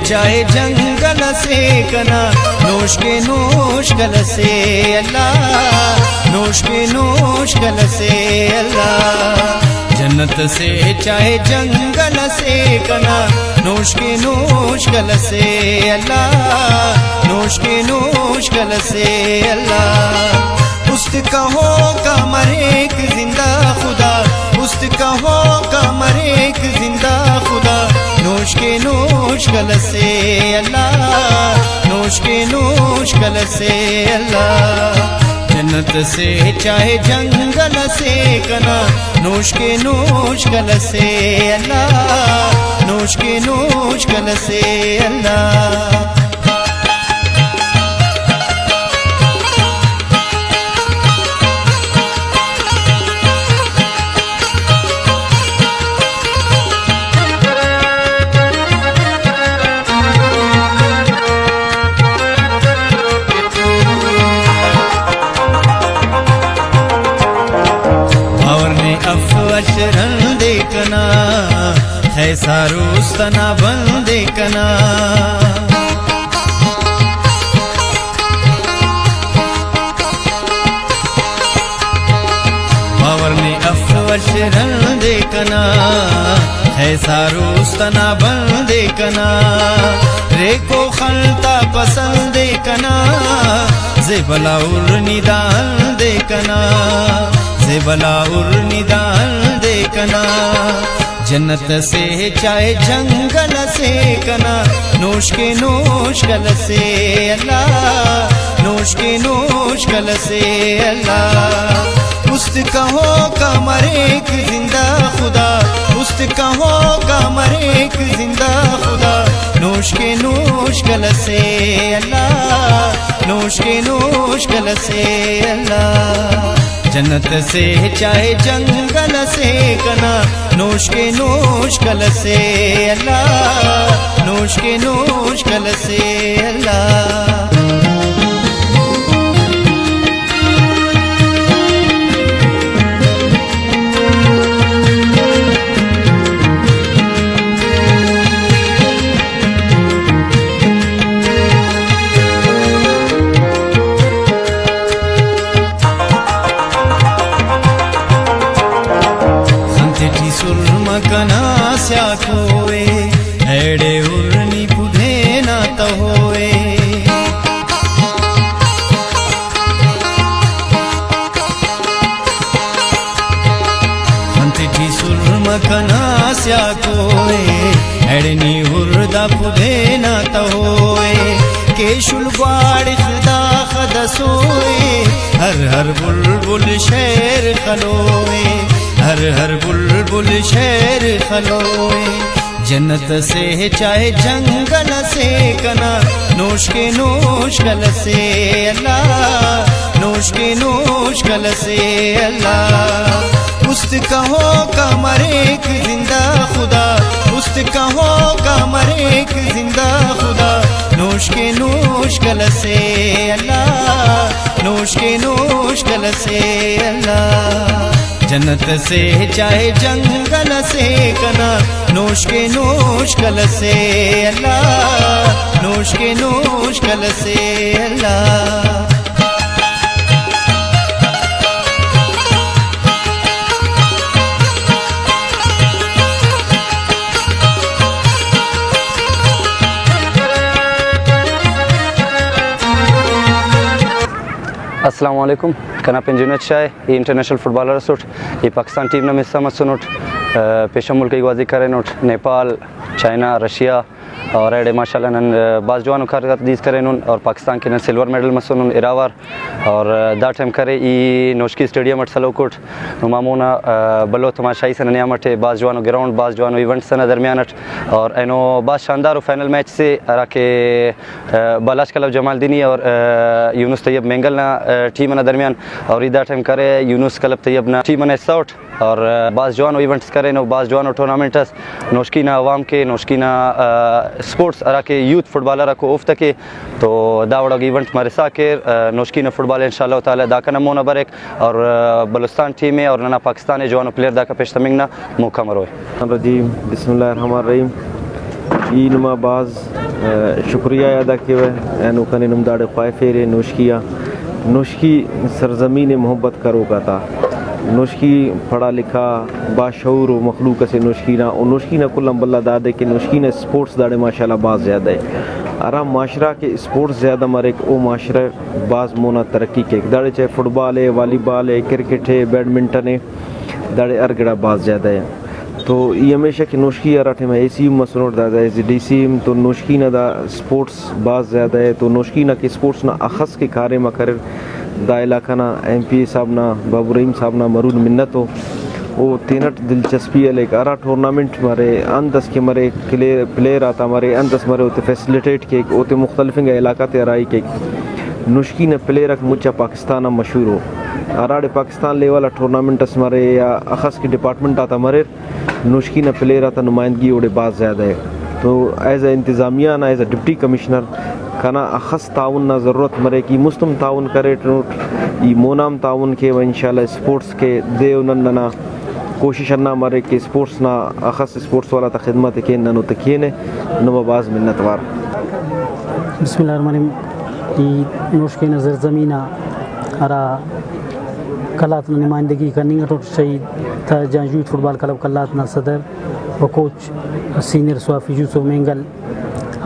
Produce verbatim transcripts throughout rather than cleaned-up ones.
چائے جنگل سے کنا، نوشکے نوشکل سے اللہ، نوشکے نوشکل سے اللہ۔ جنت سے چائے جنگل سے کنا، نوشکے نوشکل سے اللہ، نوشکے نوشکل سے اللہ۔ است کہو کا مریک زندہ خدا، است کہو کا مریک زندہ خدا، نوشکے نوشکل سے اللہ، نوشکے نوشکل سے اللہ۔ جنت سے چائے جنگل سے کنا، نوشکے نوشکل سے اللہ، نوشکے نوشکل سے اللہ۔ باور نے اف اش رندے کنا، خیساروس تنا بندے کنا۔ باور نے اف اش رندے کنا، خیساروس تنا بندے کنا۔ ریکو خلتا پسندے کنا، زیبلا ارنی داندے کنا، زیبلا ارنی داندے کنا۔ جنت سے چائے جنگل سے کنا، نوشکے نوشکل سے اللہ، نوشکے نوشکل سے اللہ۔ است کہو کا مریک زندہ خدا، است کہو کا مریک زندہ خدا، نوشکے نوشکل سے اللہ، نوشکے نوشکل سے اللہ۔ جنت سے چائے جنگل سے کنا، نوشکے نوشکل سے اللہ، نوشکے نوشکل سے اللہ۔ خن تیٹی سرمہ کنا سیاکو ءِ، ایڑے ارنی پدینا تہو ءِ۔ خن تیٹی سرمہ کنا سیاکو ءِ، ایڑے نی ہر دا پدینا تہو ءِ۔ کیشل گواڑخ داخہ دسوئے، ہر ہر بلبل شعر خلوئے، ہر ہر بلبل شعر خلوئے۔ جنت سے چائے جنگل سے کنا، نوشکے نوشکل سے اللہ، نوشکے نوشکل سے اللہ۔ است کہو کا مریک زندہ خدا، است کہو کا مریک زندہ خدا، نوشکے نوشکل سے اللہ، نوشکے نوشکل سے اللہ۔ جنت سے چائے جنگل سے کنا، نوشکے نوشکل سے اللہ، نوشکے نوشکل سے اللہ۔ السلام علیکم، کنا پن جنید شاہ ءِ۔ ای انٹرنیشنل فٹبالر ئسٹ، ای پاکستان ٹیم نا حصہ مسنٹ، آ، پیشن ملک ءِ گوازی کرینٹ، نیپال، چائنا، رشیا، اور ایڑے ماشاءاللہ نن، آ، بھاز جوانو کارکردگیک کرینن اور پاکستان کہ نن سلور میڈل مسنن اراوار۔ اور، آ، دا ٹائم کرے ای نوشکی اسٹیڈیم اٹ سلوک اٹ، نما مونا، آ، بھلو تماشائی سے ننے آ مٹے، بھاز جوانو گراؤنڈ، بھاز جوانو ایونٹس ئنا درمیان اٹ، اور اینو بھاز شاندارو فائنل میچ سے ہراکہ آ، بالاچ کلب جمالدینی اور، آ، یونس طیب مینگل نا، آ، ٹیم ئنا درمیان، اور ای دا ٹائم کرے یونس کلب طیب نا ٹیم ئنا حصہ اٹ، اور، آ، بھاز جوانو ایونٹس کرینو، بھاز جوانو ٹورنامنٹ ئس نوشکی نا عوام کے، نوشکی نا، آ، اسپورٹس ہراکہ یوتھ فٹبالر آکو اوفتا کے، تو دا وڑ ایونٹ مرسا کیر، آ، نوشکی نا فٹبال انشاءاللہ تعالی داکان مون آ بریک، اور، آ، بلوچستان ٹیم ءِ اور ننا پاکستان ءِ جوانو پلیئر داکا پیش تمنگ نا موقع مروئے۔ الرحمن الرحیم، بسم اللہ الرحمن الرحیم۔ ای نما بھاز، آ، شکریہ ادا کیوہ، اینو کنے نم داڑے خواہفیرے نوشکی آ۔ نوشکی سرزمین محبت کروک آتا، نوشکی پڑھا لکھا باشعور و مخلوق اسے نوشکی نا، و نوشکی نا کل آن بھلا دادے کہ نوشکی نا اسپورٹس داڑے ماشاءاللہ بھاز زیادہ ءِ۔ ہرا معاشرہ کہ اسپورٹس زیادہ مریک، او معاشرہ بھاز مونا ترقی کیک۔ داڑے چاہے فٹ بال ءِ، والی بال ءِ، کرکٹ ءِ، بیڈمنٹن ءِ، داڑے ہر گڑا بھاز زیادہ ءِ۔ تو ای ہمیشہ کہ نوشکی ہرا ٹائم اے سی مسنٹ، دادا as A D C M, تو نوشکی نا دا اسپورٹس بھاز زیادہ ءِ۔ تو نوشکی نا کہ اسپورٹس نا اخس کہ کاریم آ کریر، دا علاقہ نا ایم پی اے صاحب نا، بابو رحیم صاحب نا مرون منت ءُ۔ او تینٹ دلچسپی ہلیک، ہرا ٹورنامنٹ مرے، انت اس کہ مرے، پلے-، پلیئر آتا مرے، انت اس مرے، اوتے فیسلیٹیٹ کیک، اوتے مختلف انگا علاقہ تے ہرائی کیک۔ نوشکی نا پلیئر آک مچ آ پاکستان آن مشہور ءُ۔ ہراڑے پاکستان لیول آ ٹورنامنٹ اس مرے یا اخس کہ ڈپارٹمنٹ آتا مریر، نوشکی نا پلیئر آتا نمائندگی اوڑے بھاز زیادہ ءِ۔ تو ایز اے انتظامیہ نا، ایز اے ڈپٹی کمشنر، کنا اخس تعاون نا ضرورت مریک، ای مست ہم تعاون کریٹ، ای مونا ہم تعاون کیوہ انشاءاللہ۔ اسپورٹس کہ دے و نن ننا کوشش ہندا مریک کہ اسپورٹس نا اخس اسپورٹس والا تا خدمت ءِ کین، نن اوتے کینہ، نما بھاز منت وار۔ بسم اللہ الرحمن الرحیم۔ ای نوشکے نا زرزمین آ ہرا قلات نا نمائندگی کننگ اٹوٹ، شہید طاہر جان یوتھ فٹ بال کلب قلات نا صدر و کوچ سینئر صحافی یوسف مینگل،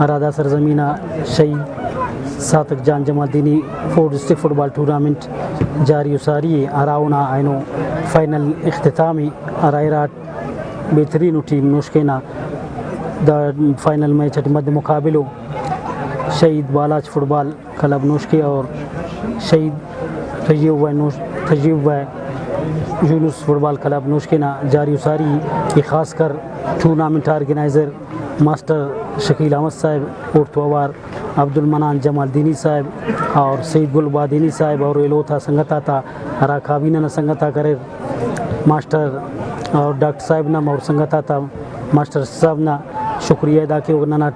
ہرا دا سرزمین آ شہید ساتک جان جمالدینی فور ڈسٹرکٹ فٹ بال ٹورنامنٹ جاری و ساری ءِ، ہرا اونا اینو فائنل اختتام ءِ، ہرا اراٹ بہترین ٹیم نوشکے نا دا فائنل میچ اٹی مد مقابل ءُ۔ شہید بالاچ فٹ بال کلب نوشکے اور شہید تجیب و نوش-، تجیب و یونس فٹ بال کلب نوشکے نا جاری و ساری ءِ۔ خاص کر ٹورنامنٹ آرگنائزر ماسٹر شکیل احمد صاحب، اوڑتون اوار عبدالمنان جمالدینی صاحب اور سعید گل بادینی صاحب اور ایلو تا سنگت آتا ہرا کابینہ نا سنگت آک اریر، ماسٹر اور ڈاکٹر صاحب نا اور سنگت آتا ماسٹر صاحب نا شکریہ ادا کیوہ، ننا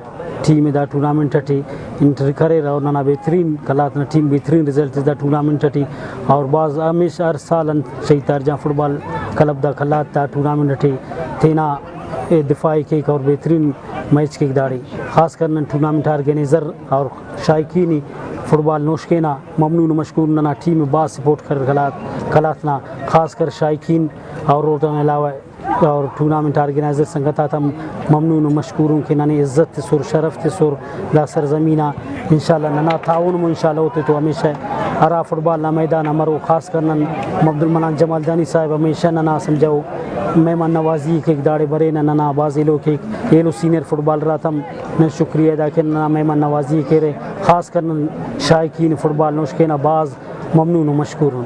ٹیم ءِ دا ٹورنامنٹ اٹی انٹری کریر اور ننا بہترین قلات نا ٹیم بہترین رزلٹ دا ٹورنامنٹ اٹی۔ اور بھاز ہمیشہ ہر سال انت شہید طاہر جان فٹ بال کلب دا قلات دا ٹورنامنٹ اٹی تینا دفاع ءِ کیک اور بہترین میچ کیک داڑے۔ خاص کر نن ٹورنامنٹ آرگنائزر اور شائقین فٹ بال نوشکے نا ممنون و مشکور، ننا ٹیم ءِ بھاز سپورٹ کریر قلات، قلات نا خاص کر شائقین اور اوڑتون علاوہ اور ٹورنامنٹ آرگنائزر سنگت آتا ہم ممنون و مشکور اُن کہ ننے عزت تسر، شرف تسر دا سرزمین آ۔ انشاءاللہ ننا تعاون ہم انشاءاللہ اوتتو ہمیشہ ہرا فٹ بال نا میدان آ مرو، خاص کر نن عبدالمنان جمالدانی صاحب ہمیشہ ننا سمجھو مہمان نوازی کیک، داڑے برینہ، ننا بھاز ایلو کیک، ایلو سینئر فٹ بالر آتا ہم نن شکریہ ادا کین، ننا مہمان نوازی کیرے، خاص کر نن شائقین فٹ بال نوشکے نا بھاز ممنون و مشکور اُن۔